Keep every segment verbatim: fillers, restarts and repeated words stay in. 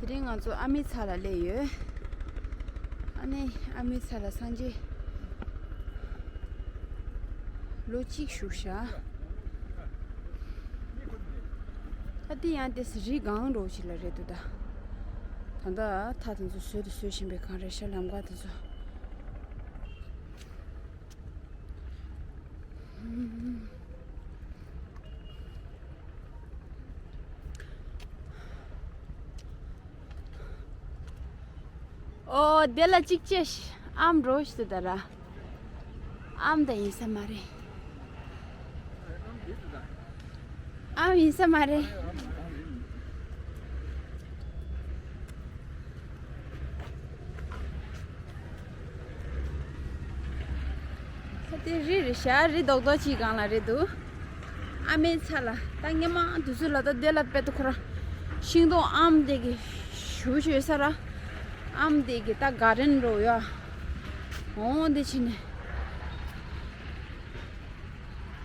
དེ་རིང་ང་ཚོ་ཨ་མའི་ཚལ་ལ་སླེབས་ཡོད། ཨ་ནི་ཨ་མའི་ཚལ་ལ་སངས་རྒྱས་ལོ་གཅིག་བཞུགས་ཤག་ད་འདི་ཡང་ཏོག་ཙམ་རི་སྒང་འདྲ་བོ་ཞིག་ལ་རེད་འདུག་ད། ད་ལྟ་ཐག་དེ་ཚོ་བཟོས་དང་བཟོ་བཞིན་པའི་སྒང་རེད་ཤག་ལམ་ཁ་དེ་ཚོ། ཨོ། དེ་ལ་གཅིག་བྱས་ཤིག་ཨམ་འདྲ་བོ་ཞིག་འདུག་ད་ར། ཨམ་ད་ཡིན་ས་མ་རེད། ཨམ་ཡིན་ས་མ་རེད། ས་དེ་རི་རེད་ཤག་རི་རྡོག་རྡོག་ཅིག་སྒང་ལ་རེད་འདུག་ཨ་མའི་ཚལ་ལ། ད་སྔོན་མ་དུས་ཚོད་ལ་ད་དེ་ལ་དཔེ་ཏོག་ཁོ་རང་ཤིང་སྡོང་ཨམ་དེ་གི་ཞུ་ཞུ་ས་ར། ཨམ་དེ་གི་ད་ག་རན་འགྲོ་ཡ། འོང་དེ་ཕྱིན་ནས།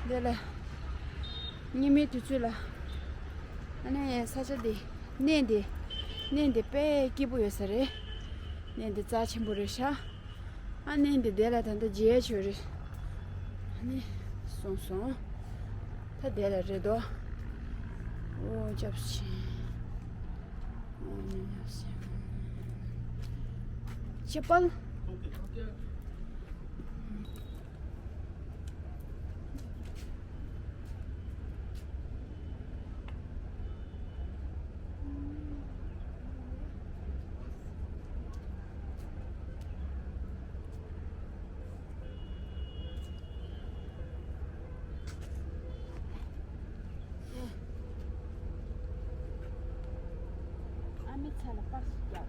དེ་ལ་ཉི་མའི་དུས་ཚོད་ལ། ཨ་ནི་ས་ཆ་འདི་གནས་འདི་གནས་འདི་དཔེ་སྐྱིད་པོ་ཡོད་ས་རེད། གནས་འདི་རྩ་ཆེན་པོ་རེད་ཤག་ཨ་ནི་འདི་དེ་ལ་ད་ལྟ་མཇལ་ཆོག་རེད། ཨ་ནི་སོང་སོང་། ད་དེ་ལ་རེད་དོ། ཨོ་ཅབ་ཆེ། ཨོ་ནི་ཡ་སེ། ཅེ་པལ། ཨ་མའི་ཚལ་ལ་པར་ཞིག་རྒྱག་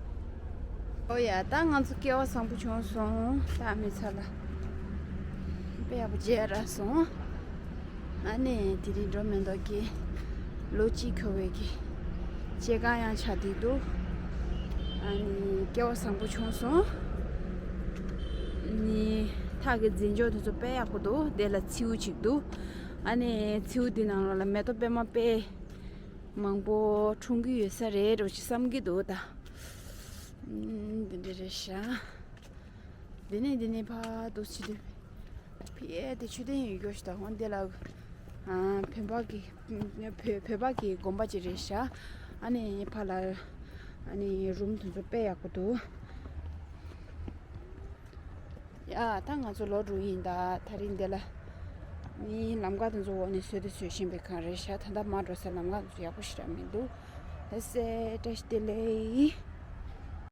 ཨོ་ཡ། ད་ང་ཚོ་སྐལ་བ་བཟང་པོ་བྱུང་སོང་། ད་ཨ་མའི་ཚལ་ལ་དཔེ་ཡག་པོ་མཇལ་རག་སོང་། ཨ་ནི་དེ་རིང་འགྲོ་མེད་མདོག་གི་ལོ་གཅིག་འཁོར་བའི་གི་སྐྱེས་སྐར་ཡང་ཆགས་བསྡད་འདུག་ཨ་ནི་སྐལ་བ་བཟང་པོ་བྱུང་སོང་། ནི་ཐག་གི་འཛིན་སྐྱོང་དེ་ཚོ་དཔེ་ཡག་པོ་འདུག་དེ་ལ་མཚེའུ་གཅིག་འདུག་ཨ་ནི་མཚེའུ་དེ་ནང་ལོགས་ལ་མེ་ཏོག་པད་མ་དཔེ་མང་པོ་འཁྲུངས་ཀྱི་ཡོད་ས་རེད་འགྲོ་ཅིག་བསམ་གྱི་འདུག་ད་ཨ་འདི་འདྲ་རེད་ཤག་འདི་ནས་འདི་ནས་ཕར་འདུག་ཕྱི་དུས། ཕི་ཨེ་དེ་མཆོད་རྟེན་ཡོད་རྒྱུ་ཞིག་དང་འོན་ཏེ་ལ། བོད་པ་གི་བོད་བོད་པ་གི་དགོན་པ་ཅིག་རེད་ཤག་ཨ་ནི་ཕ་ལ། ཨ་ནི་རུམ་དེ་ཚོ་དཔེ་ཡག་པོ་འདུག་ཡ་ད་ང་ཚོ་ལོག་འགྲོ་ཡིན་ད། ད་རིང་འདི་ལ། ནི་ལམ་ཁ་དེ་ཚོ་འོག་ནས་བཟོས་ཏེ་བཟོས་བཞིན་པའི་སྒང་རེད་ཤག་ད་ལྟ་མར་འགྲོ་སའི་ལམ་ཁ་དེ་ཚོ་ཡག་པོ་ཞེ་དྲག་མི་འདུག་ལགས་སེ། བཀྲ་ཤིས་བདེ་ལེགས།